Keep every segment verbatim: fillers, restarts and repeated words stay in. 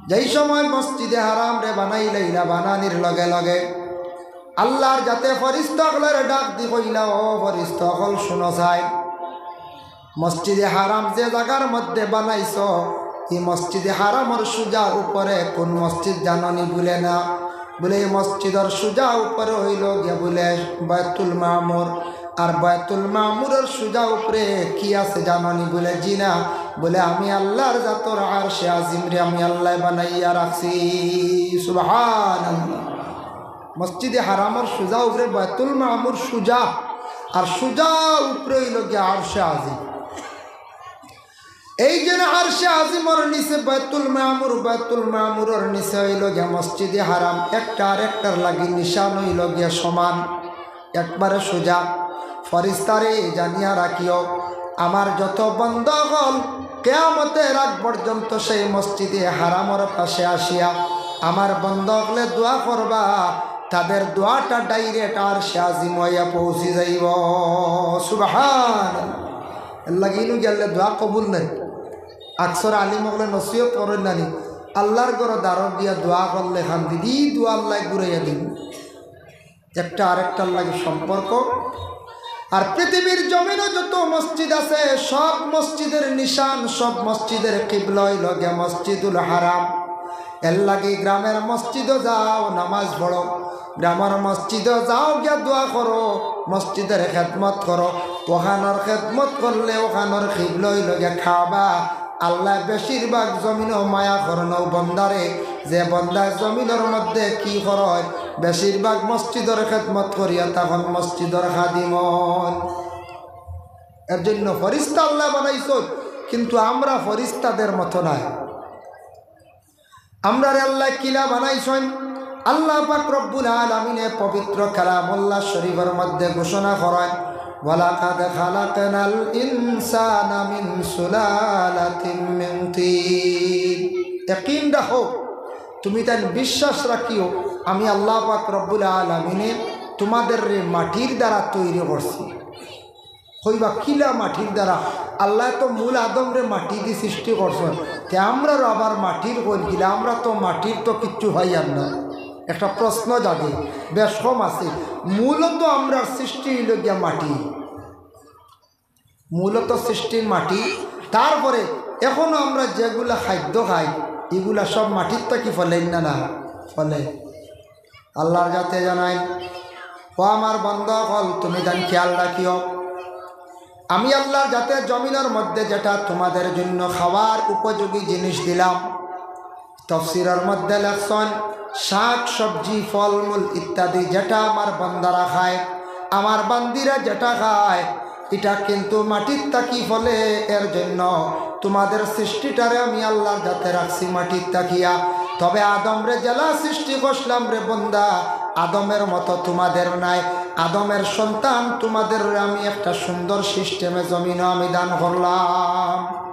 যেই সময় মসজিদে হারামরে বানাইলাইলা, বানানির লগে লগে আল্লার জাতে ফিরিস্তা অকলরে ডাক দি কইলা, "ও ফিরিস্তা অকল, হুনো চাই, মসজিদে হারাম যে জাগার মধ্যে বানাইছো, ই মসজিদে হারামর সুজা উপরে কুন মসজিদ জানো নি?" বুলে, "না।" বুলে, "ই মসজিদর সুজা উপরে অইলো গিয়া," বুলে, "বায়তুল মামুর।" আর বায়তুল মামুরর সুজা উপরে কি আছে জানো নি? বুলে, "জি না।" বুলে, "আমি আল্লার জাতর আরশে আজিমরে আমি আল্লায় বানাইয়া রাখছি।" সুবহানাল্লাহ। মসজিদে হারামর সুজা উপরে বায়তুল মামুর সুজা, আর সুজা উপরে অইলো গিয়া আরশে আজিম। এই যে আরশে আজিমর নিচে বায়তুল মামুর, বায়তুল মামুরর নিচে অইলো গিয়া মসজিদে হারাম, একটা আরেকটার লাগি নিশান অইলো গিয়া সমান, একবারে সুজা। ফিরিস্তারে, জানিয়া রাখিও, আমার যত বন্দা অকল কিয়ামতের আগ পর্যন্ত সেই মসজিদে হারামর পাশে আসিয়া আমার বন্দা অকলে দোয়া করবা, তাদের দোয়াটা direct আরশে আজিম অইয়া পৌঁছি যাইবো। সুবহানাল্লাহ। এর লাগি ইনো গেলে দোয়া কবুল নাই। আকসর আলিম অকলে নসিহত করইন না নি, আল্লার ঘরো দারো গিয়া দোয়া করলে কান্দিদি দোয়া আল্লায় ঘুরাইয়া দিন। একটা আরেকটার লাগি সম্পর্ক। আর পৃথিবীর জমিনো যত মসজিদ আছে, সব মসজিদের নিশান, সব মসজিদের কিবলা অইলো গিয়া মসজিদুল হারাম। এর লাগি গ্রামের মসজিদো যাও, নামাজ পড়ো, গ্রামের মসজিদো যাও গিয়া দোয়া করো, মসজিদের খেদমত করো। ওখানোর খেদমত করলে ওখানোর কিবলা অইলো গিয়া কাবা। আল্লায় বেশিরভাগ জমিনো মায়া করইন অউ বন্দারে, যে বন্দায় জমিনর মধ্যে কি করইন, বেশিরভাগ মসজিদর খেদমত করিয়া তখন মসজিদর খাদিম অইন। এর জন্য ফিরিস্তা আল্লায় বানাইছইন, কিন্তু আমরা ফিরিস্তাদের মতো নায়। আমরারে আল্লায় কিলা বানাইছইন? আল্লাহ পাক রব্বুল আলামিনে পবিত্র কালামুল্লাহ শরীফর মধ্যে ঘোষণা করইন, "ওয়ালাকাদ খালাকনাল ইনসানা মিন সুলালাতিম মিন তিন।" ইয়াকিন রাখো, তুমি তাইন বিশ্বাস রাখিও, আমি আল্লাহ পাক রব্বুল আলামিনে তোমাদেররে মাটির দ্বারা তৈরি করছি। কইবা, "কিলা মাটির দ্বারা? আল্লায় তো মূল আদমরে মাটি দি সৃষ্টি করছইন, তে আমরারও আবার মাটির কইল কিলা? আমরা তো মাটির তো কিচ্ছু পাইয়ার না।" একটা প্রশ্ন জাগে, বেশ কম আছে। মূলত আমরার সৃষ্টি অইলো গিয়া মাটি, মূলত সৃষ্টির মাটি। তারপরে এখনো আমরা যেগুলা খাদ্য খাই, ইগুলা সব মাটির থাকি ফলের না, না ফলে। আল্লার জাতে জানাইন, "ও আমার বন্দা অকল, তুমি তাইন খেয়াল রাখিও, আমি আল্লার জাতে জমিনর মধ্যে যেটা তোমাদের জন্য খাওয়ার উপযোগী জিনিস দিলাম।" তফসিরর মধ্যে লেখছইন, শাক সবজি, ফলমূল ইত্যাদি যেটা আমার বন্দারা খায়, আমার বান্দিরা যেটা খায়, ইটা কিন্তু মাটির থাকি ফলে। এর জন্য তোমাদের সৃষ্টিটারে আমি আল্লার জাতে রাখছি মাটির থাকিয়া। তবে আদমরে যেলা সৃষ্টি করছিলাম রে বন্দা, আদমের মতো তোমাদের নায়। আদমের সন্তান তোমাদের আমি একটা সুন্দর সিস্টেমে জমিনো আমি দান করলাম।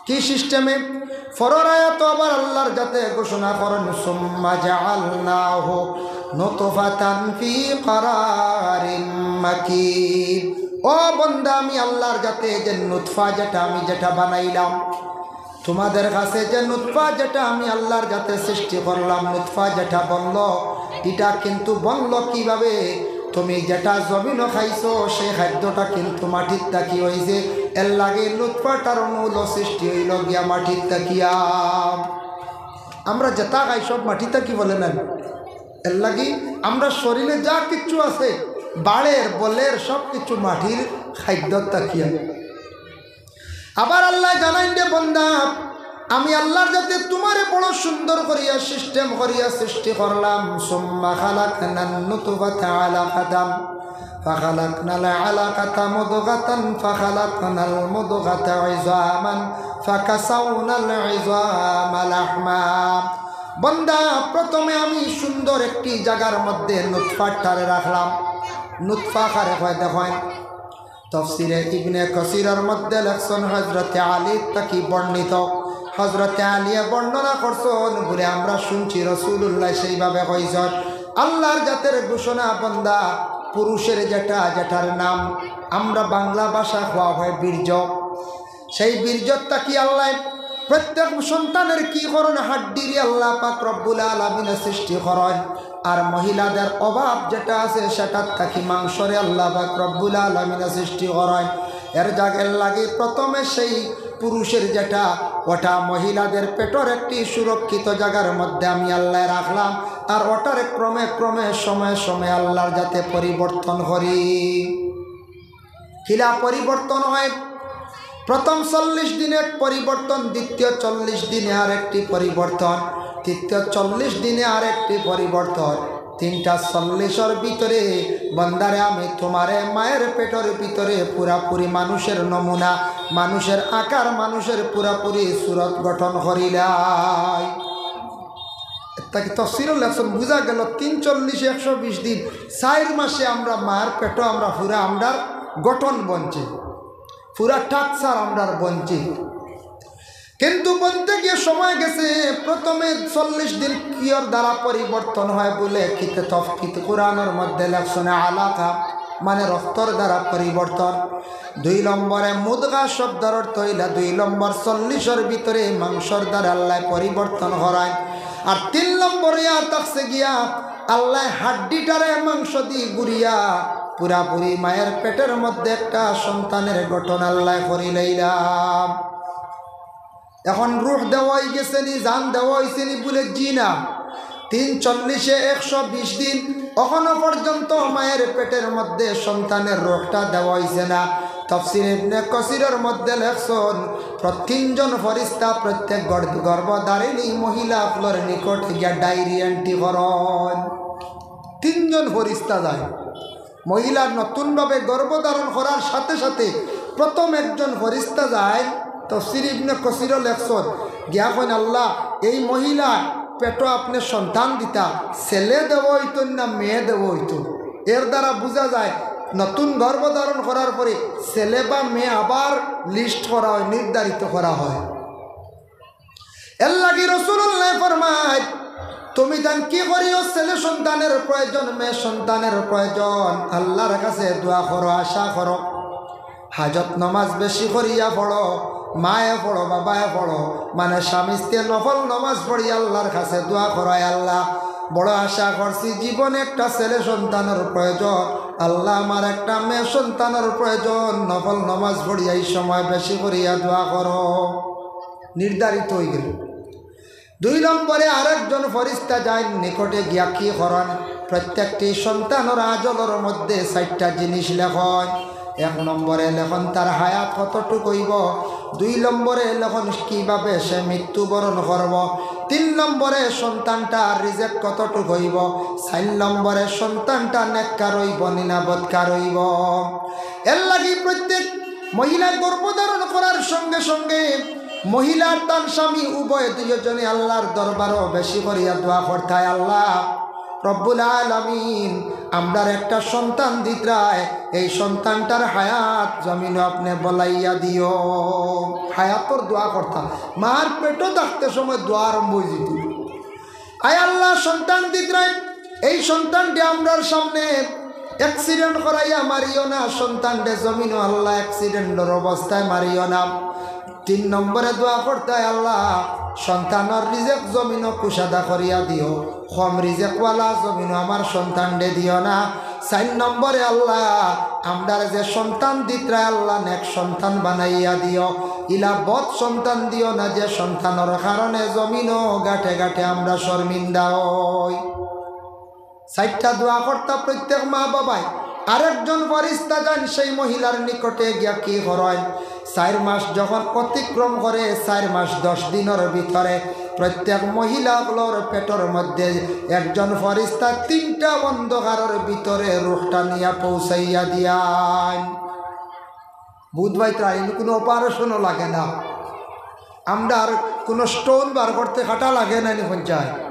কি সিস্টেমে? পরর আয়াতো আবার আল্লার জাতে ঘোষণা করইন, "সুম্মা জাআলনাহু নুতফাতান ফি ক্বারারিম মাকিন।" ও বন্দা, আমি আল্লার জাতে যে নুতফা যেটা আমি যেটা বানাইলাম, তোমাদের কাছে যে নুতফা যেটা আমি আল্লার জাতে সৃষ্টি করলাম, নুতফা যেটা বনলো, ইটা কিন্তু বনলো কিভাবে? তুমি যেটা জমিনো খাইছো, সেই খাদ্যটা কিন্তু মাটির থাকি অইছে। এর লাগি নুতফাটার মূল সৃষ্টি অইলো গিয়া মাটির থাকিয়া। আমরা যেটা খাই সব মাটি থাকি বলে না? এর লাগি আমরা শরীরে যা কিচ্ছু আছে, বাড়ের, বলের, সব কিছু মাটির খাদ্য থাকিয়া। আবার আল্লায় জানাইন দে, "বন্দা, আমি আল্লার জাতে তোমারে বড় সুন্দর করিয়া সিস্টেম করিয়া সৃষ্টি করলাম।" সুম্মা খালাকনান নুতফাতা আলাকাতান, ফাখালাকনাল আলাকাতা মুদগাতান, ফাখালাকনাল মুদগাতা ইযামান, ফাকাসাওনাল ইযামা লাহমা। বন্দা, প্রথমে আমি সুন্দর একটি জাগার মধ্যে নুতফাটারে রাখলাম। নুতফা কারে কয় দেখইন, তফসিরে ইবনে কাসিরর মধ্যে লেখছইন, হযরতে আলীর থাকি বর্ণিত, হযরতে আলীয়ে বর্ণনা করছইন, বুলে আমরা শুনছি রাসূলুল্লায় সেইভাবে কইছইন, আল্লার জাতের ঘোষণা, বন্দা, পুরুষের যেটা, যেটার নাম আমরা বাংলা ভাষায় কওয়া হয় বীর্য, সেই বীর্যর থাকি আল্লায় প্রত্যেক সন্তানের কি করইন? হাড্ডিরে আল্লাহ পাক রব্বুল আলামিনে সৃষ্টি করইন। আর মহিলাদের অভাব যেটা আছে, সেটার থাকি মাংসরে আল্লাহ পাক রব্বুল আলামিনে সৃষ্টি করইন। এর জাগার লাগি প্রথমে সেই পুরুষের যেটা, ওটা মহিলাদের পেটর একটি সুরক্ষিত জাগার মধ্যে আমি আল্লাহ রাখলাম। আর ওটারে ক্রমে ক্রমে সময়ে সময়ে আল্লাহর যাতে পরিবর্তন করি। কিলা পরিবর্তন হয়? প্রথম চল্লিশ দিনে এক পরিবর্তন, দ্বিতীয় চল্লিশ দিনে আরেকটি পরিবর্তন, তৃতীয় চল্লিশ দিনে আরেকটি পরিবর্তন। তিনটা চল্লিশর ভিতরে, বন্দারে, আমি তোমারে মায়ের পেটর ভিতরে পুরাপুরি মানুষের নমুনা, মানুষের আকার, মানুষের পুরাপুরি সুরত গঠন করিলাই। এটা কি তফসিরও লেখছইন? বুঝা গেল, তিন চল্লিশে একশো বিশ দিন, চাইর মাসে আমরা মার পেটো আমরা পুরা আমরার গঠন বনছে, পুরা টাকসার আমরার বনছে। কিন্তু বনতে গিয়া সময় গেছে, প্রথমে চল্লিশ দিন কিয়র দ্বারা পরিবর্তন হয় বুলে কিতে তফকিত কোরআনর মধ্যে লেখছইন আলাকা, মানে রক্তর দ্বারা পরিবর্তন। দুই নম্বরে মুদগা শব্দর অর্থ অইলা দুই নম্বর চল্লিশর ভিতরে মাংসর দ্বারা আল্লাহ পরিবর্তন করায়। আর তিন নম্বরে ইয়া থাকছে গিয়া আল্লাহ হাড্ডিটারে মাংস দি গুড়িয়া পুরাপুরি মায়ের পেটের মধ্যে একটা সন্তানের গঠন আল্লাহ করি লইলাম। এখন রুহ দেওয়া অই গেছে নি, জান দেওয়া অইছে নি বুলে? জি না। তিন চল্লিশে একশো বিশ দিন, অখনো পর্যন্ত মায়ের পেটের মধ্যে সন্তানের রুহটা দেওয়া অইছে না। তফসির ইবনে কসিরর মধ্যে লেখছইন, প্র-, তিনজন ফরিস্তা প্রত্যেক গর্ভ-, গর্ভধারিণী মহিলা অকলর নিকটে গিয়া ডায়েরি এন্ট্রি করইন। তিনজন ফরিস্তা যায়। মহিলা নতুনভাবে গর্ভধারণ করার সাথে সাথে প্রথম একজন ফরিস্তা যায়, তফসির ইবনে কসিরও লেখছইন, গিয়া কইন, "আল্লাহ, এই মহিলা পেটো আপনে সন্তান দিতা, ছেলে দেওয়া অইতো না মেয়ে দেওয়া অইতো?" এর দ্বারা বুঝা যায় নতুন গর্ভধারণ করার পরে ছেলে বা মেয়ে আবার লিস্ট করা হয়, নির্ধারিত করা হয়। এর লাগি রাসূলুল্লাহ ফরমায়, তুমি তান কি করিও, ছেলে সন্তানের প্রয়োজন, মেয়ে সন্তানের প্রয়োজন, আল্লাহর কাছে দোয়া করো, আশা করো, হাজত নমাজ বেশি করিয়া পড়ো, মায়ে পড়ো, বাবায় পড়ো, মানে স্বামী স্ত্রী নফল নমাজ পড়ি আল্লাহর কাছে দোয়া করো, "আয় আল্লাহ, বড় আশা করছি জীবনে একটা ছেলে সন্তানের প্রয়োজন, আল্লাহ আমার একটা মেয়ে সন্তানের প্রয়োজন, নফল নমাজ পড়িয়া এই সময় বেশি করিয়া দোয়া করো।" নির্ধারিত অই গেল। দুই নম্বরে আরেকজন ফরিস্তা যাইন, নিকটে গিয়া কি করইন? প্রত্যেকটি সন্তানর আজলর মধ্যে চাইরটা জিনিস লেখইন। এক নম্বরে লেখইন তার হায়াত কতটুক অইবো, দুই নম্বরে লেখইন কিভাবে সে মৃত্যুবরণ করবো, তিন নম্বরে সন্তানটার রিজেক কতটুক অইবো, চাইর নম্বরে সন্তানটা নেককার অইবো নি না বদকার অইবো। এর লাগি প্রত্যেক মহিলা গর্ভধারণ করার সঙ্গে সঙ্গে মহিলার তান স্বামী উভয় দুইজনে আল্লাহর দরবারও বেশি করিয়া দোয়া করতায়, "আল্লাহ রব্বুল আলামিন, আমরার একটা সন্তান দিতরায়, এই সন্তানটার হায়াত জমিনো আপনে বলাইয়া দিও।" হায়াতর দোয়া করতা, মার পেটো থাকতে সময় দোয়া আরম্ভ অই যিত। "আয় আল্লাহ, সন্তান দিতরায়, এই সন্তানটা আমরার সামনে অ্যাক্সিডেন্ট করাইয়া মারিও না, সন্তানরে জমিনো আল্লাহ অ্যাক্সিডেন্টর অবস্থায় মারিও না।" তিন নম্বরে দোয়া করতায়, "আল্লাহ, সন্তানর রিজেক জমিনো কুশাদা করিয়া দিও, কম রিজেকওয়ালা জমিনো আমার সন্তানরে দিও না।" চাইর নম্বরে, "আল্লাহ, আমরার যে সন্তান দিতরায় আল্লাহ নেক সন্তান বানাইয়া দিও, ইলা বদ সন্তান দিও না যে সন্তানর কারণে জমিনো ঘাটে ঘাটে আমরা শর্মিন্দা অই।" চাইরটা দোয়া করতা প্রত্যেক মা বাবায়। আরেকজন ফরিস্তা যাইন সেই মহিলার নিকটে গিয়া কি করইন? চাইর মাস যখন অতিক্রম করে, চাইর মাস দশ দিনর ভিতরে প্রত্যেক মহিলা অকলর পেটর মধ্যে একজন ফরিস্তা তিনটা অন্ধকারর ভিতরে রুহটা নিয়া পৌঁছাইয়া দিয়াইন। বুধবাই তার ইনো কুনু অপারেশনও লাগে না। আমরার কুনু স্টোন বার করতে কাটা লাগে না নি পঞ্চায়।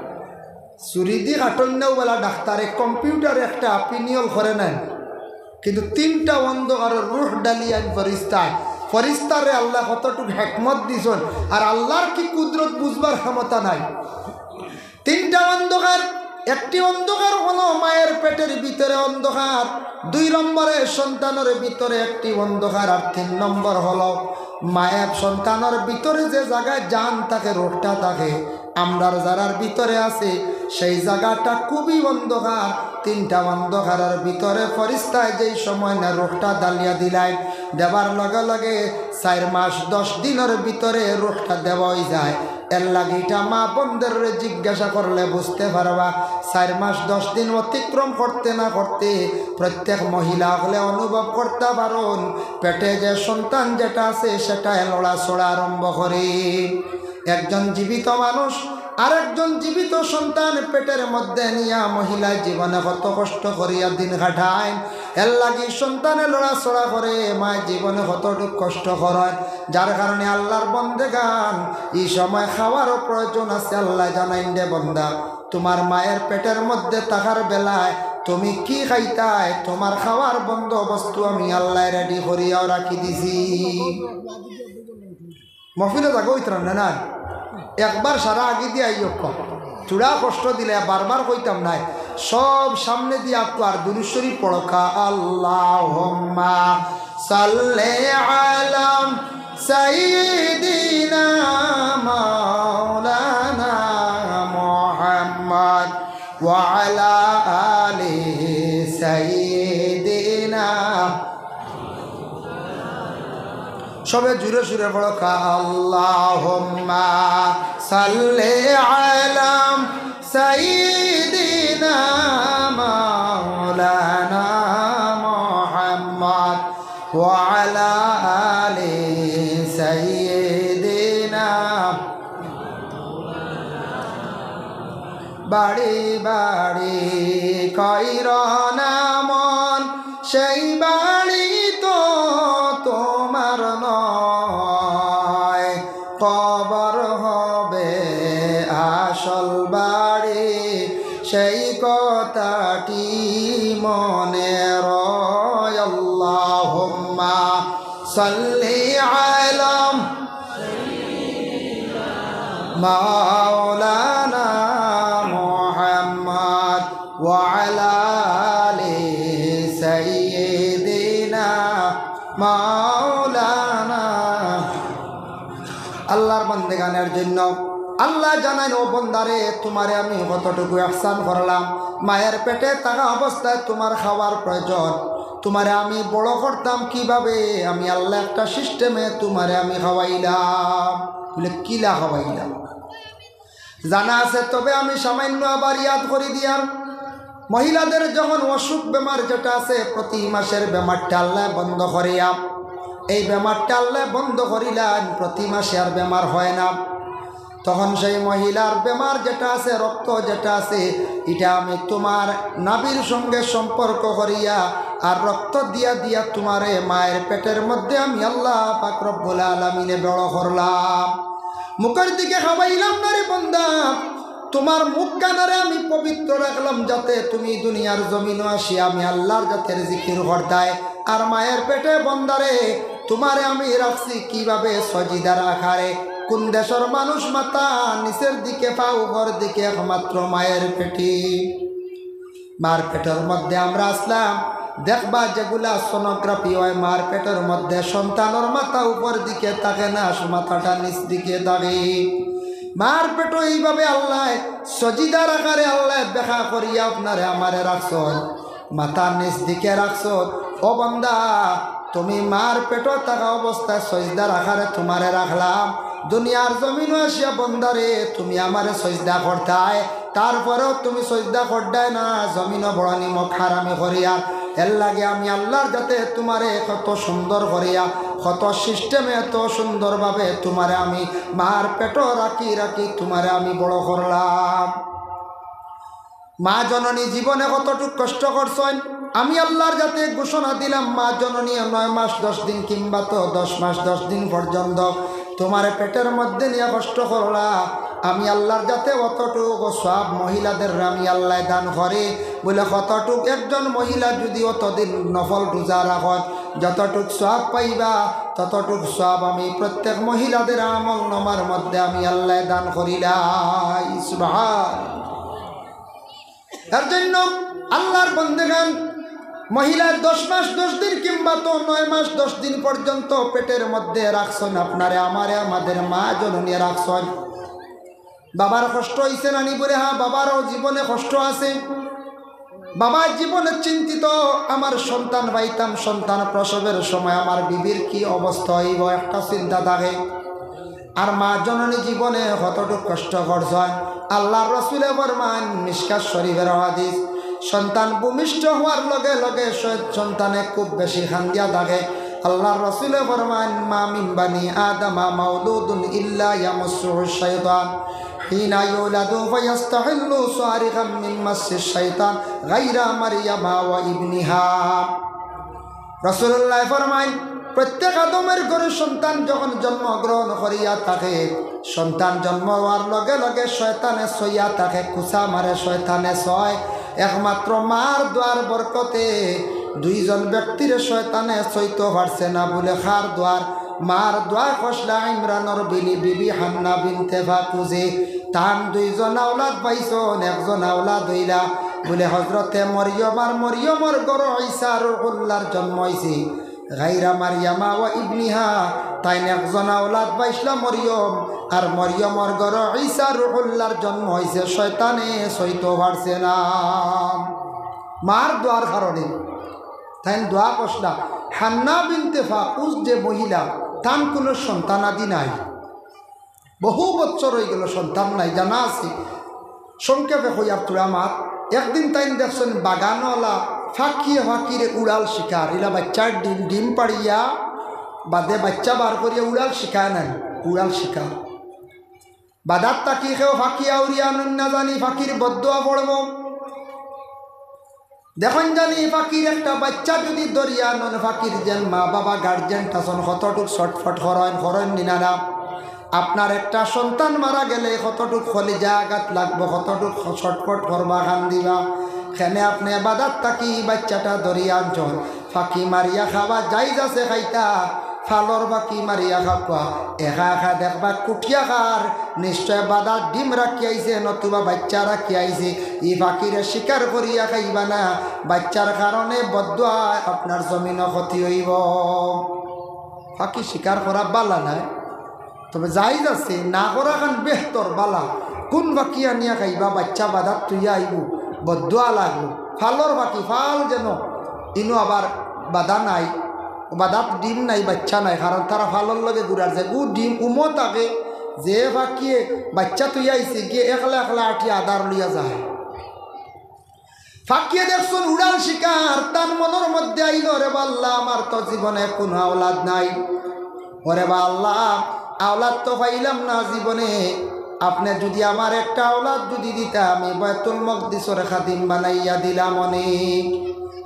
ছুরি দি কাটইন না অউ বালা ডাক্তারে, কম্পিউটারে একটা পিনিয়ল করে নেন। কিন্তু তিনটা অন্ধকারর রুহ ডালিয়া আইন ফরিস্তায়। ফরিস্তারে আল্লায় কতটুক হেকমত দিছইন, আর আল্লাহর কি কুদরত বুঝবার ক্ষমতা নাই। তিনটা অন্ধকার, একটি অন্ধকার হলো মায়ের পেটের ভিতরে অন্ধকার, দুই নম্বরে সন্তানের ভিতরে একটি অন্ধকার, আর তিন নম্বর হলো মায়ের সন্তানের ভিতরে যে জায়গায় জান থাকে, রুহটা থাকে, আমরার যারার ভিতরে আছে, সেই জায়গাটা খুবই অন্ধকার। তিনটা অন্ধকারের ভিতরে ফরিস্তায় যেই সময় না রুহটা ডালিয়া দিলায়, দেবার লগে লগে চাইর মাস দশ দিনের ভিতরে রুহটা দেওয়া অই যায়। এর লাগি ইটা মা বন্ধেররে জিজ্ঞাসা করলে বুঝতে পারবা, চাইর মাস দশ দিন অতিক্রম করতে না করতে প্রত্যেক মহিলা অকলে অনুভব করতা পারইন, পেটে যে সন্তান যেটা আছে সেটায় লড়াচড়া আরম্ভ করে। একজন জীবিত মানুষ আরেকজন জীবিত সন্তান পেটের মধ্যে নিয়া মহিলায় জীবনে কত কষ্ট করিয়া দিন কাটাইন, এর লাগি সন্তানে লড়াচড়া করে, মায় জীবনে কতটুক কষ্ট করইন, যার কারণে আল্লার বন্দেগান ই সময় খাওয়ারও প্রয়োজন আছে। আল্লায় জানাইন, রে বন্দা, তুমার মায়ের পেটের মধ্যে থাকার বেলায় তুমি কি খাইতায়, তুমার খাওয়ার বন্দোবস্ত আমি আল্লায় ready করিয়াও রাখি দিছি। মহফিলো জাগা অইতরা না, না? একবার সারা আগে দিয়া আইও। চূড়া কষ্ট দিলে বারবার কইতাম নায়, সব সামনে দিয়া আক্কু আর দুরূদ শরীফ পড়ো কা। আল্লাহুম্মা সাল্লি আলা সাইয়্যিদিনা মাওলানা মুহাম্মদ ওয়া আলা আলি সাইয়্যিদিনা। সবে জোরে সুরে পড়ো কা। আল্লাহুম্মা সাল্লি আলা সাইয়্যিদিনা মাওলানা মুহাম্মদ ওয়া আলা আলি সাইয়্যিদিনা। বাড়ি বাড়ি কইর না মন, সেই বাড়ি তো তোমার নয়। কবর হবে আসল বাড়ি, সেই কথাটি মনে রয়। আল্লাহুম্মা সাল্লি আলা মাওলানা মুহাম্মদ ওয়া আলা আলি সাইয়্যিদিনা মাওলানা। আল্লার বন্দেগানের জন্য আল্লায় জানাইন, ও বন্দারে, তুমারে আমি কতটুকু ইহসান করলাম। মায়ের পেটে থাকা অবস্থায় তুমার খাওয়ার প্রয়োজন, তুমারে আমি বড় করতাম কিভাবে? আমি আল্লায় একটা system-এ তুমারে আমি খাওয়াইলাম। বলে, কিলা খাওয়াইলাম? জানা আছে, তবে আমি সামান্য আবার ইয়াদ করি দিয়ার। মহিলাদের যখন অসুখ বেমার যেটা আছে, প্রতি মাসের বেমারটা আল্লায় বন্ধ করিয়া, এই বেমারটা আল্লায় বন্ধ করিলাইন, প্রতি মাসে আর বেমার হয় না। তখন সেই মহিলার বেমার যেটা আছে, রক্ত যেটা আছে, ইটা আমি তুমার নাভির সঙ্গে সম্পর্ক করিয়া আর রক্ত দিয়া দিয়া তুমারে মায়ের পেটের মধ্যে আমি আল্লাহ পাক রব্বুল আলামিনে বড় করলাম। মুখের দিকে খাওয়াইলাম না রে বন্দা, তুমার মুখখানারে আমি পবিত্র রাখলাম, যাতে তুমি দুনিয়ার জমিনো আসি আমি আল্লার জাতের জিকির করতায়। আর মায়ের পেটে বন্দারে, তুমারে আমি রাখছি কিভাবে? সজিদার আকারে। কোন দেশর মানুষ মাথা নিচের দিকে, পা উপর দিকে? একমাত্র মায়ের পেটে। মার পেটর মধ্যে আমরা আছলাম। দেখবা যেগুলা sonography হয়, মার পেটর মধ্যে সন্তানর মাথা উপর দিকে থাকে না, মাথাটা নিচ দিকে থাকে। মার পেটো এইভাবে আল্লায় সজিদার আকারে আল্লায় বেকা করিয়া আপনারে আমারে রাখছইন, মাথা নিচ দিকে রাখছইন। ও বান্দা, তুমি মার পেটো থাকা অবস্থায় সজদার আকারে তুমারে রাখলাম। দুনিয়ার জমিনো আসিয়া বন্দারে তুমি আমারে সজদা করতায়, তারপরেও তুমি সজদা করতায় না, জমিনো বড় নিমক হারামি করিয়া। এর লাগি আমি আল্লার জাতে তুমারে কত সুন্দর করিয়া, কত system-এ, এত সুন্দরভাবে তুমারে আমি মার পেটো রাখি রাখি তুমারে আমি বড় করলাম। মা জননী জীবনে কতটুক কষ্ট করছইন, আমি আল্লার জাতে ঘোষণা দিলাম, মা জননী নয় মাস দশ দিন কিংবা তো দশ মাস দশ দিন পর্যন্ত তুমারে পেটের মধ্যে নিয়া কষ্ট করলা, আমি আল্লার জাতে অতটুক সওয়াব মহিলাদেররে আমি আল্লায় দান করি। বলে, কতটুক? একজন মহিলা যদি অতদিন নফল রোজা রাখইন, যতটুক সওয়াব পাইবা, ততটুক সওয়াব আমি প্রত্যেক মহিলাদের আমল নামার মধ্যে আমি আল্লায় দান করিলাই। সুবহান। এর জন্য আল্লাহর বন্দেগান, মহিলায় দশ মাস দশ দিন কিংবা তো নয় মাস দশ দিন পর্যন্ত পেটের মধ্যে রাখছইন আপনারে, আমারে, আমাদের মা জননী রাখছইন। বাবার কষ্ট অইছে নানি বুলে? হ্যাঁ, বাবারও জীবনে কষ্ট আছে। বাবা জীবনে চিন্তিত, আমার সন্তান পাইতাম, সন্তান প্রসবের সময় আমার বিবির কি অবস্থা অইবো, একটা চিন্তা থাকে। আর মা জননী জীবনে কতটুক কষ্ট করছইন। আল্লাহর রসুলে ফরমাইন, মিশকাত শরীফের হাদিস, সন্তান ভূমিষ্ঠ হওয়ার লগে লগে স-, সন্তানে খুব বেশি কান্দিয়া থাকে। আল্লাহর রসুলে ফরমাইন, মা মিন বানি আদামা মাউলুদুন ইল্লা ইয়ামুসসুহু শাইতান, হিনা ইউলাদু ফায়াস্তাহিল্লু সারিগাম মিন মাসসিশ শাইতান, গায়রা মারইয়ামা ওয়া ইবনিহা। রাসূলুল্লাহ ফরমাইন, প্রত্যেক আদমের ঘরে সন্তান যখন জন্মগ্রহণ করিয়া থাকে, সন্তান জন্ম হওয়ার লগে লগে শয়তানে ছইয়া থাকে, কুচা মারে, শয়তানে ছয়। একমাত্র মার দোয়ার বরকতে দুইজন ব্যক্তিরে শয়তানে ছইতো পারছে না বুলে। কার দোয়ার? মার দোয়া খসলা ইমরানর বিলি বিবি হান্না বিনতে ফাকুজে। তান দুইজন আওলাদ পাইছইন, একজন আওলাদ অইলা বুলে হজরতে মরিয়ম, আর মরিয়মর ঘরো ঈসা রুহুল্লাহর জন্ম অইছে। গায়রা মারইয়ামা ওয়া ইবনিহা, তাইন একজন আওলাদ পাইছলা মরিয়ম, আর মরিয়মর ঘরো ঈসা রুহুল্লাহর জন্ম অইছে, শয়তানে ছইতো পারছে না। মার দোয়ার কারণে তাইন দোয়া খসলা। হান্না বিনতে ফাকুজ যে মহিলা, তান কুনু সন্তানাদি নাই। বহু বছর অইগেলো সন্তান নাই, জানা আছে। সংক্ষেপে কইয়ার থুড়া মাত। একদিন তাইন দেখছইন বাগানওয়ালা ফাকিয়ে ফাকিরে উড়াল শিকার, ইলা বাইচ্চার ডিম, ডিম পাড়িয়া বাদে বাইচ্চা বার করিয়া উড়াল শিকার নায়, উড়াল শিকার। বাদাত থাকি কেউ ফাকি আউরিয়া আনইন না জানি ফাকির বদদোয়া পড়বো। দেখইন জানি ফাকির একটা বাইচ্চা যুদি ধরিয়া আনইন, ফাকির যেন মা বাবা গার্জিয়ান আছইন, কতটুক ছটফট করইন, করইন নি না না? আপনার একটা সন্তান মারা গেলে কতটুক কলিজা আঘাত লাগবো, কতটুক ছটফট করবা, কান্দিবা। কেনে আপনে বাদাত থাকি বাইচ্চাটা ধরিয়া আনছইন, ফাকি মারিয়া খাওয়া জাইজ আছে খাইতা, ফালর ফাকি মারিয়া খাওয়া। একা একা দেখবা কুটিয়া খার, নিশ্চয় বাদাত ডিম রাখি আইছে, নতুবা বাইচ্চা রাখি আইছে। ই ফাকিরে শিকার করিয়া খাইবা না, বাইচ্চার কারণে বদদোয়া, আপনার জমিনো ক্ষতি অইবো। ফাকি শিকার করা বালা নায়, তবে জাইজ আছে, না করাখান বেহতর, বালা। কুন ফাকি আনিয়া খাইবা, বাইচ্চা বাদাত থইয়া আইবো, বদদোয়া লাগবো। ফালর ফাকি, ফাল যেন ইনো আবার বাদা নাই, বাদাত ডিম নাই, বাইচ্চা নাই, কারণ তারা ফালর লগে ঘুরার যায়। ও ডিম উমো থাকে, যে ফাকিয়ে বাইচ্চা থইয়া আইছে গিয়ে একলা একলা আটিয়া আদার লইয়া যায়। ফাকিয়ে দেখছইন উড়াল শিকার, তান মনর মধ্যে আইলো, "ওরে বা আল্লাহ, আমার তো জীবনে কুনু আওলাদ নাই। ওরে বা আল্লাহ, আওলাদ তো পাইলাম না জীবনে। আপনে যুদি আমার একটা আওলাদ যুদি দিতা, আমি বায়তুল মকদিসর খাদিম বানাইয়া দিলাম অনে।"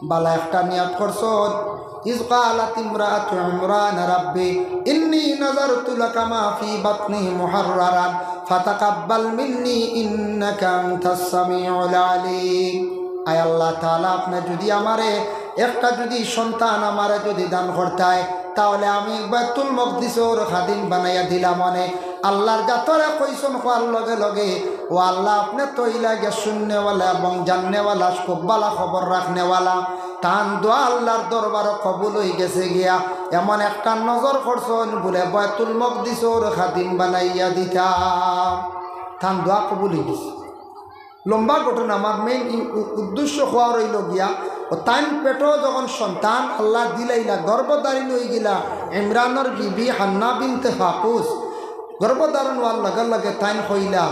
বালা একটা নিয়ত করছইন। إذ قالت امرأة عمران رب إني نذرت لك ما في بطني محررا فتقبل مني إنك أنت السميع العليم। আয় আল্লাহ তাআলা, আপনে যুদি আমারে একটা যুদি সন্তান আমারে যুদি দান করতায়, তাহলে আমি বায়তুল মকদিসর খাদিম বানাইয়া দিলাম অনে। আল্লাহর জাতরে কইছইন কওয়ার লগে লগে, ও আল্লাহ, আপনে তো ইলা গিয়া শুননেওয়ালা এবং জাননেওয়ালা, খুব বালা খবর রাখনেওয়ালা। তান দোয়া আল্লাহর দরবারো কবুল অইগেছে গিয়া, এমন একটা নজর করছইন বুলে বায়তুল মকদিসর খাদিম বানাইয়া দিতা। তান দোয়া কবুল অইগেছে। লম্বা ঘটনা, আমার মেইন উ-, উদ্দেশ্য কওয়ার অইলো গিয়া, ও তাইন পেটো যখন সন্তান আল্লাহ দিলাইলা, গর্ভধারিণী অইগেলা ইমরানর বিবি হান্না বিনতে ফাকুস, গর্ভধারণ অওয়ার লগে লগে তাইন কইলা,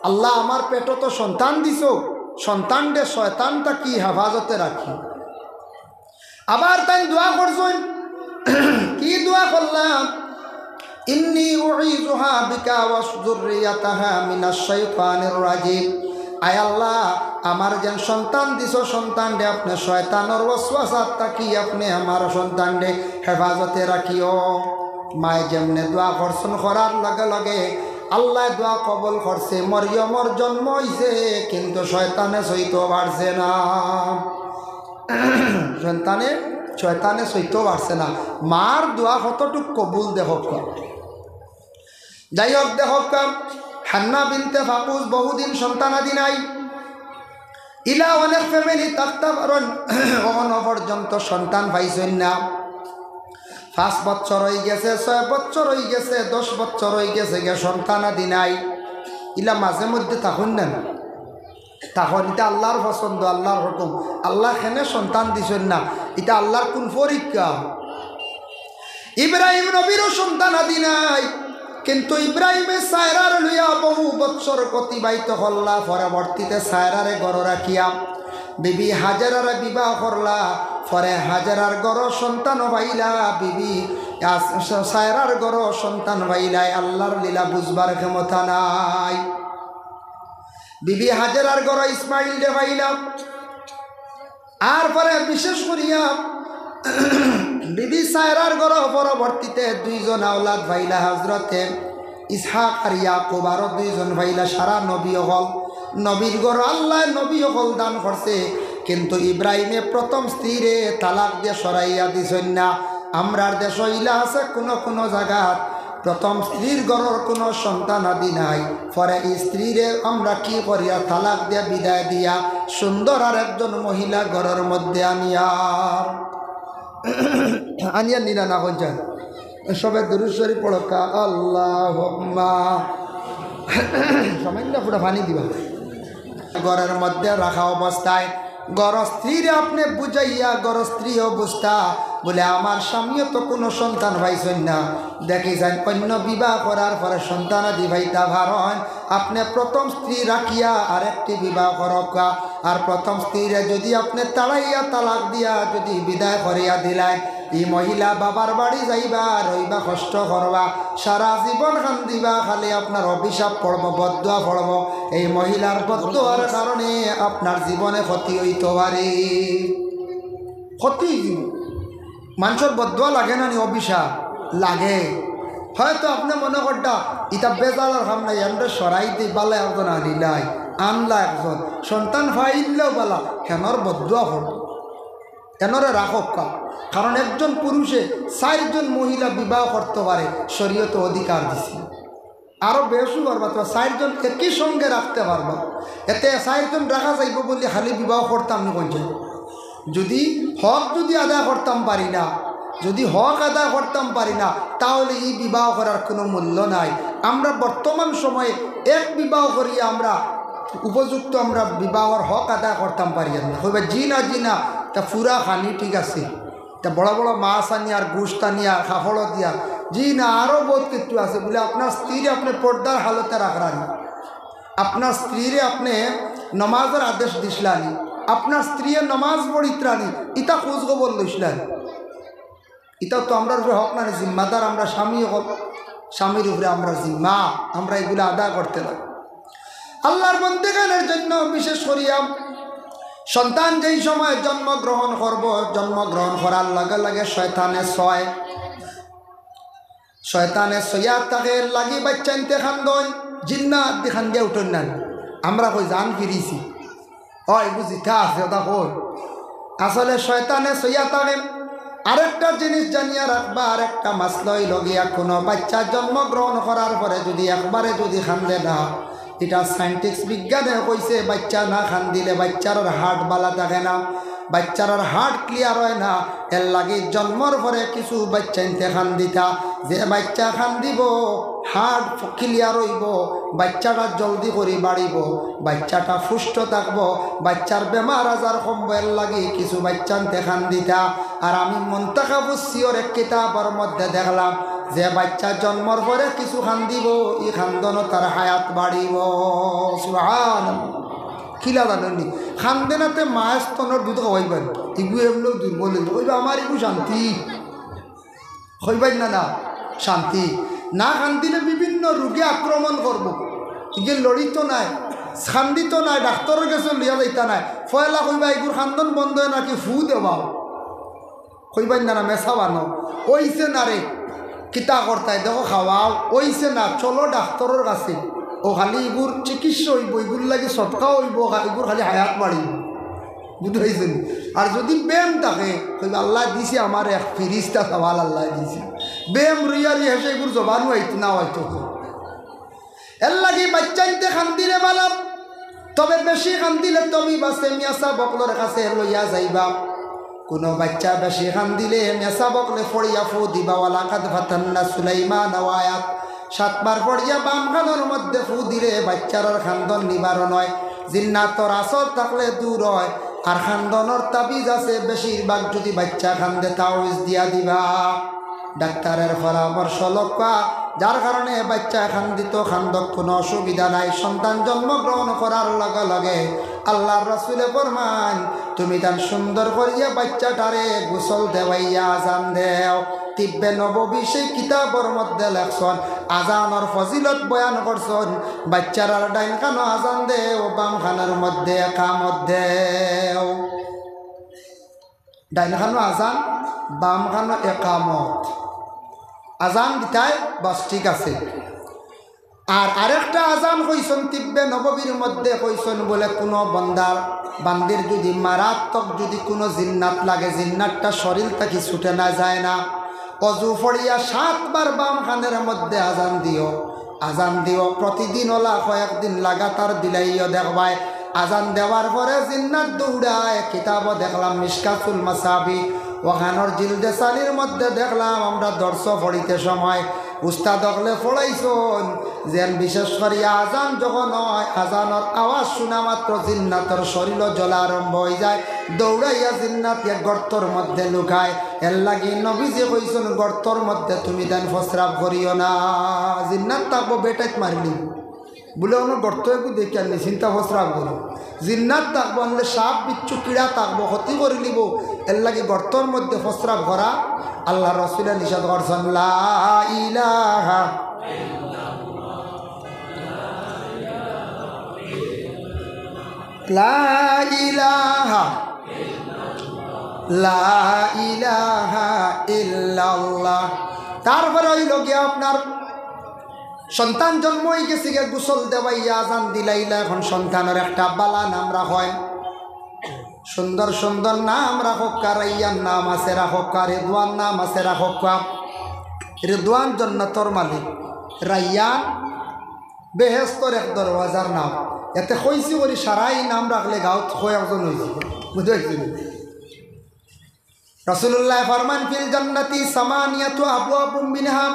"আল্লাহ, আমার পেটো তো সন্তান দিছো, সন্তানরে শয়তান থাকি হেফাজতে রাখি।" আবার তাইন দোয়া করছইন, কি দোয়া করলা? "إني أعيذها بك وذريتها من الشيطان الرجيم।" আয় আল্লাহ, আমার যেন সন্তান দিছো, সন্তানরে আপনে শয়তানর ওয়াসওয়াসাত থাকি আপনে আমার সন্তানরে হেফাজতে রাখিও। মায়ে যেমনে দোয়া করছইন, করার লগে লগে আল্লায় দোয়া কবুল করছে, মরিয়মর জন্ম অইছে, কিন্তু শয়তানে ছইতো পারছে না। সন্তানে, শয়তানে ছইতো পারছে না। মার দোয়া কতটুক কবুল দেখউক্কা। যাই হোক, দেখউক্কা, হান্না বিনতে ফাকুস বহুদিন সন্তানাদি নাই। ইলা অনেক ফ্যামিলি থাকতা পারইন, অখনো পর্যন্ত সন্তান পাইছইন না। পাঁচ বছর অইগেছে, ছয় বছর অইগেছে, দশ বছর অইগেছে, গিয়া সন্তান আদি নাই। ইলা মাঝে মধ্যে থাকইন না? তখন ইটা আল্লার পছন্দ, আল্লার হুকুম। আল্লায় কেনে সন্তান দিছইন না, ইটা আল্লার কুন পরীক্ষা? ইব্রাহিম নবীরও সন্তান আদি নাই, কিন্তু ইব্রাহিমে সায়রারে লইয়া বহু বৎসর অতিবাহিত করলা। পরবর্তীতে সায়রারে ঘরো রাখিয়া বিবি হাজেরারে বিবাহ করলা। পরে হাজেরার ঘরো সন্তান পাইলা, বিবি আস-, সায়রার ঘরো সন্তান পাইলা। আল্লার লীলা বুঝবার ক্ষমতা নাই। বিবি হাজেরার ঘরো ইসমাইলরে পাইলা। আর পরে বিশেষ করিয়া বিবি সায়রার ঘরো পরবর্তীতে দুইজন আওলাদ পাইলা, হজরতে ইসহাক আর ইয়াকুব, আরো দুইজন পাইলা। সারা নবী অকল, নবীর ঘরো আল্লায় নবী অকল দান করছে, কিন্তু ইব্রাহিমে প্রথম স্ত্রীরে তালাক দিয়া সরাইয়া দিছইন না। আমরার দেশো ইলা আছে কুনু কুনু জাগাত, প্রথম স্ত্রীর ঘরর কুনু সন্তান আদি নাই, পরে ই স্ত্রীরে আমরা কি করিয়া তালাক দিয়া বিদায় দিয়া সুন্দর আর একজন মহিলা ঘরর মধ্যে আনিয়ার আনিয়া নিলা না কইছেন। সবে দুরূদ শরীফ পড়ক্কা, আল্লাহুম্মা। সামান্য ফুটা পানি দিবা। ঘরর মধ্যে রাখা অবস্থায় ঘরর স্ত্রীরে আপনে বুঝাইয়া, ঘরর স্ত্রীও বুঝতা, বলে, "আমার স্বামীও তো কুনু সন্তান পাইছইন না, দেখি যাইন অইন্য বিবাহ করার পরে সন্তান আদি পাইতা পারইন, আপনে প্রথম স্ত্রী রাখিয়া আরেকটি বিবাহ করক্কা, আর প্রথম স্ত্রীরে যুদি আপনে তাড়াইয়া তালাক দিয়া যুদি বিদায় করিয়া দিলাইন, ই মহিলা বাবার বাড়ি যাইবা, রইবা, কষ্ট করবা, সারা জীবন কান্দিবা, খালি আপনার অভিশাপ পড়বো, বদদোয়া পড়বো। এই মহিলার বদদোয়ার কারণে আপনার জীবনে ক্ষতি অইতো পারে।" ক্ষতি অইযিবো। মানষর বদদোয়া লাগে না নি, অভিশাপ লাগে। হয়তো আপনে মনে করতা, "ইতা বেজালর কাম নাই, এনরে সরাই দেই, বালা একজন আনিলাই, আনলা একজন, সন্তান পাইলেও বালা, হেনর বদদোয়া করবো।" এনরে রাখক্কা। কারণ একজন পুরুষে চাইরজন মহিলা বিবাহ করতো পারে, শরীয়তে অধিকার দিছে। আরো বেশি পারবা, তো চাইরজন একই সঙ্গে রাখতে পারবা। এতে চাইরজন রাখা যাইবো বলে খালি বিবাহ করতাম নি কইছে। যুদি হক যুদি আদায় করতাম পারি না, যুদি হক আদায় করতাম পারি না, তাহলে ই বিবাহ করার কুনু মূল্য নাই। আমরা বর্তমান সময়ে এক বিবাহ করিয়া আমরা উপযুক্ত আমরা বিবাহর হক আদায় করতাম পারি না। কইবা, "জি না, জি না, তা পুরা খানি ঠিক আছে, তা বড় বড় মাছ আনিয়া আর গোস্ত আনিয়া আর কাপড় দিয়া।" জি না, আরো বউত কিচ্ছু আছে। বলে, আপনার স্ত্রীরে আপনে পর্দার হালতে রাখরা নি, আপনার স্ত্রীরে আপনে নমাজর আদেশ দিছলা নি, আপনার স্ত্রীয়ে নমাজ পড়িতরা নি, ইতা খোঁজ খবর লইছলা নি। ইতাও তো আমরার উপরে হক না নি, জিম্মাদার আমরা স্বামী অকল, স্বামীর উপরে আমরার জিম্মা, আমরা ইগুলা আদায় করতে লাগে। আল্লার বন্দেগানের জন্য বিশেষ করিয়া সন্তান যেই সময় জন্মগ্রহণ করবো, জন্মগ্রহণ করার লগে লগে শয়তানে ছয়, শয়তানে ছইয়া থাকে, এর লাগি বাইচ্চাইন্তে কান্দইন, জিন্নাত দি কান্দিয়া উঠইন না। আমরা কই, "জান ফিরিছি।" অয়, ইগু জিতা আছে, ওটা কই। আসলে শয়তানে ছইয়া থাকে। আরেকটা জিনিস জানিয়া রাখবা, আরেকটা মাসলা অইলো গিয়া, কুনু বাইচ্চা জন্মগ্রহণ করার পরে যুদি একবারে যুদি কান্দে না, ইটা scientist বিজ্ঞানে কইছে, বাইচ্চা না কান্দিলে বাইচ্চার heart বালা থাকে না, বাইচ্চার heart clear অয় না। এর লাগি জন্মর পরে কিছু বাইচ্চাইন্তে কান্দিতা, যে বাইচ্চা কান্দিবো, heart clear অইবো, বাইচ্চাটা জলদি করি বাড়িবো, বাইচ্চাটা পুষ্ট থাকবো, বাইচ্চার বেমার আজার কমবো, এর লাগি কিছু বাইচ্চাইন্তে কান্দিতা। আর আমি মুনতাখাবুস সিওর এক কিতাবর মধ্যে দেখলাম, যে বাইচ্চা জন্মর পরে কিছু কান্দিবো, ই কান্দনো তার হায়াত বাড়িবো। সুবহানাল্লাহ। কিলা জানইন নি? কান্দে না তে মায়ে স্তনর দুধ খাওয়াইবা নি। ইগু এমনেউ দুর্বল অইবো। কইবা, "আমার ইগু শান্তি।" কইবা না, না, শান্তি। না কান্দিলে বিভিন্ন রোগে আক্রমণ করবো। ইগে লড়িতো নায়, কান্দিতো নায়, ডাক্তরর গেছে লইয়া যাইতা নায়। পয়লা কইবা, "ইগুর কান্দন বন্ধ অয় না কি ফু দেওয়াও।" কইবা না, না, মেছা বানো। অইছে না রে, কিতা করতায়, দেখো খাওয়াও, অইছে না, চলো ডাক্তরর কাছে। অউ খালি ইগুর চিকিৎসা অইবো, ইগুর লাগি সদকা অইবো, খা-, ইগুর খালি হায়াত বাড়িবো। বুঝতে পারছো নি? আর যুদি ব্যায়াম থাকে, কইবা, "আল্লায় দিছে আমারে এক ফিরিস্তা সওয়াল আল্লায় দিছে।" ব্যায়াম রইয়া রইয়া হেষে ইগুর জবানও আইতো না আইতো। এর লাগি বাইচ্চাইন্তে কান্দিলে বালা, তবে বেশি কান্দিলে তবিব আছে, মেসাব অকলর কাছে লইয়া যাইবা। কুনু বাইচ্চা বেশি কান্দিলে মেসাব অকলে ফড়িয়া ফু দিবা, "ওয়ালাকাদ ফাতান্না সুলাইমান" আয়াত। সাতবার ফড়িয়া বাম কানর মধ্যে ফু দিলে বাইচ্চার আর কান্দন নিবারণ অয়, জিন্নাতর আসর থাকলে দূর অয়। আর কান্দনর তাবিজ আছে, বেশিরভাগ যুদি বাইচ্চা কান্দে তাবিজ দিয়া দিবা। ডাক্তারের পরামর্শ লক্ষ্য, যার কারণে বাইচ্চা কান্দিত কান্দক, কুনু অসুবিধা নাই। সন্তান জন্মগ্রহণ করার লগে লগে আল্লার রসুলে ফরমান, "তুমি তান সুন্দর করিয়া বাইচ্চাটারে গোসল দেওয়াইয়া আজান দেও।" তিব্বে নববী সেই কিতাবর মধ্যে লেখছন, আজানর ফজিলত বয়ান করছন, বাইচ্চারার ডাইন কানো আজান দেও, বাম কানর মধ্যে একামত দেও। ডাইন কানো আজান, বাম কানো একামত। আজান দিতায়, বাস, ঠিক আছে। আর আরেকটা আজান কইছন, তিব্বে নববীর মধ্যে কইছন বুলে, কুনু বন্দার, বান্দির যুদি মারাত্মক যুদি কুনু জিন্নাত লাগে, জিন্নাতটা শরীল থাকি ছুটে না যায় না, অজু ফড়িয়া সাতবার বাম কানর মধ্যে আজান দিও, আজান দিও। প্রতিদিন অলা কয়েকদিন লাগাতার দিলাইও, দেখবায় আজান দেওয়ার পরে জিন্নাত দৌড়ায়। কিতাবো দেখলাম, মিশকাতুল মাসাবি, অখানর জিলদে সানির মধ্যে দেখলাম, আমরা দর্স ফড়িতে সময় উস্তাদ অকলে ফড়াইছন, যেন বিশেষ করিয়া আজান যখন অয়, আজানর আওয়াজ শুনা মাত্র জিন্নাতর শরীলো জ্বলা আরম্ভ অইযায়, দৌড়াইয়া জিন্নাত এক গর্তর মধ্যে লুকায়। এরলাগি নবীজি কইছন, "গর্তর মধ্যে তুমি তান ফসরাব করিও না, জিন্নাত থাকবো, বেটাইত মারিলিবো।" বুলে, "অনো গর্ত এগু দেখিয়ার নি, চিন্তা ফসরাব করো।" জিন্নাত থাকবো, আনলে সাপ বিচ্ছু কিড়া থাকবো, ক্ষতি করিলিবো। এরলাগি গর্তর মধ্যে ফসরাব করা আল্লার রসুলে নিষেধ করছন। লা ইলাহা, লা ইলাহা, লা ইলাহা ইল্লাল্লাহ। তারপরে অইলো গিয়া আপনার সন্তান জন্ম অইগেছে গিয়া, গোসল দেওয়াইয়া আজান দিলাইলা, এখন সন্তানর একটা বালা নাম রাখইন। সুন্দর সুন্দর নাম রাখউক্কা, রাইয়ান নাম আছে রাখউক্কা, রেদওয়ান নাম আছে রাখউক্কা। রেদওয়ান জন্নতর মালিক, রাইয়ান বেহেস্তর এক দরওয়াজার নাম। এতে কইছি করি সারাই নাম রাখলে গাউত কয়েকজন অইযিবো, বুঝাইছি? রাসুলুল্লায় ফরমান, "ফিল জান্নাতি সামানিয়াতু আবওয়াবুম মিনহা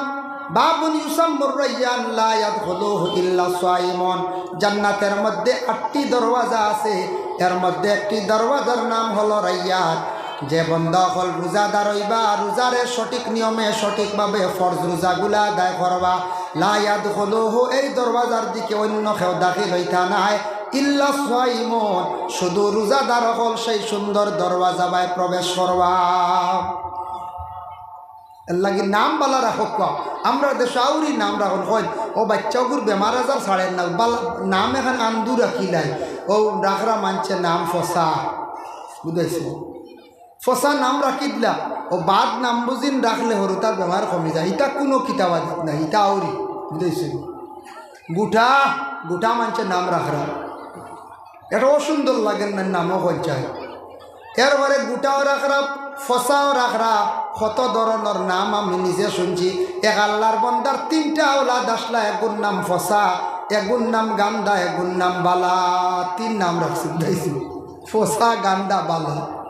বাবুন ইউসাম্মুর রাইয়ান লা ইয়াদখুলুহু ইল্লা সাইমুন।" জান্নাতের মধ্যে আটটি দরওয়াজা আছে, এর মধ্যে একটি দরওয়াজার নাম হলো রাইয়ান। যে বন্দা অকল রোজাদার অইবা, রোজারে সঠিক নিয়মে সঠিকভাবে ফরজ রোজাগুলা আদায় করবা, লা ইয়াদখুলুহু, এই দরওয়াজার দিকে অন্য কেউ দাখিল অইতা নায়, ইল্লা সাইমুন, শুধু রোজাদার অকল সেই সুন্দর দরওয়াজা বায় প্রবেশ করবা। এরলাগি নাম বালা রাখউক্কা। আমরার দেশো আউরি নাম রাখইন, কইন, "ও বাইচ্চাগুর বেমার আজার ছাড়ের না, বালা নাম এখান আন্দু রাখিলাই।" অউ রাখরা মানষে নাম ফসা, বুঝাইছি? ফসা নাম রাখি দিলা, অউ বাদ নাম বুঝিন রাখলে হুরুতার বেমার কমি যায়। ইতা কুনু কিতাবাদিত নাই, ইতা আউরি, বুঝাইছি? গুটা, গুটা মানষে নাম রাখরা। এটা অসুন্দর লাগের না, নামও কইন চায়। এরপরে গুটাও রাখরা, ফসাও রাখরা, কত ধরনর নাম আমি নিজে শুনছি। এক আল্লার বন্দার তিনটা আওলাদ আছলা, এগুর নাম ফসা, এগুর নাম গান্দা, এগুর নাম বালা। তিন নাম রাখছি, বুঝাইছি? ফসা, গান্দা, বালা।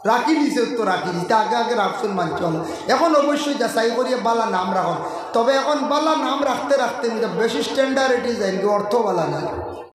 রাখি নিছে তো রাখি নিছে, আগে আগে রাখছইন মানষে বালা। এখন অবশ্যই যাচাই করিয়া বালা নাম রাখইন। তবে এখন বালা নাম রাখতে রাখতে কিন্তু বেশি standard এ যাইন, অর্থ বালা নাই।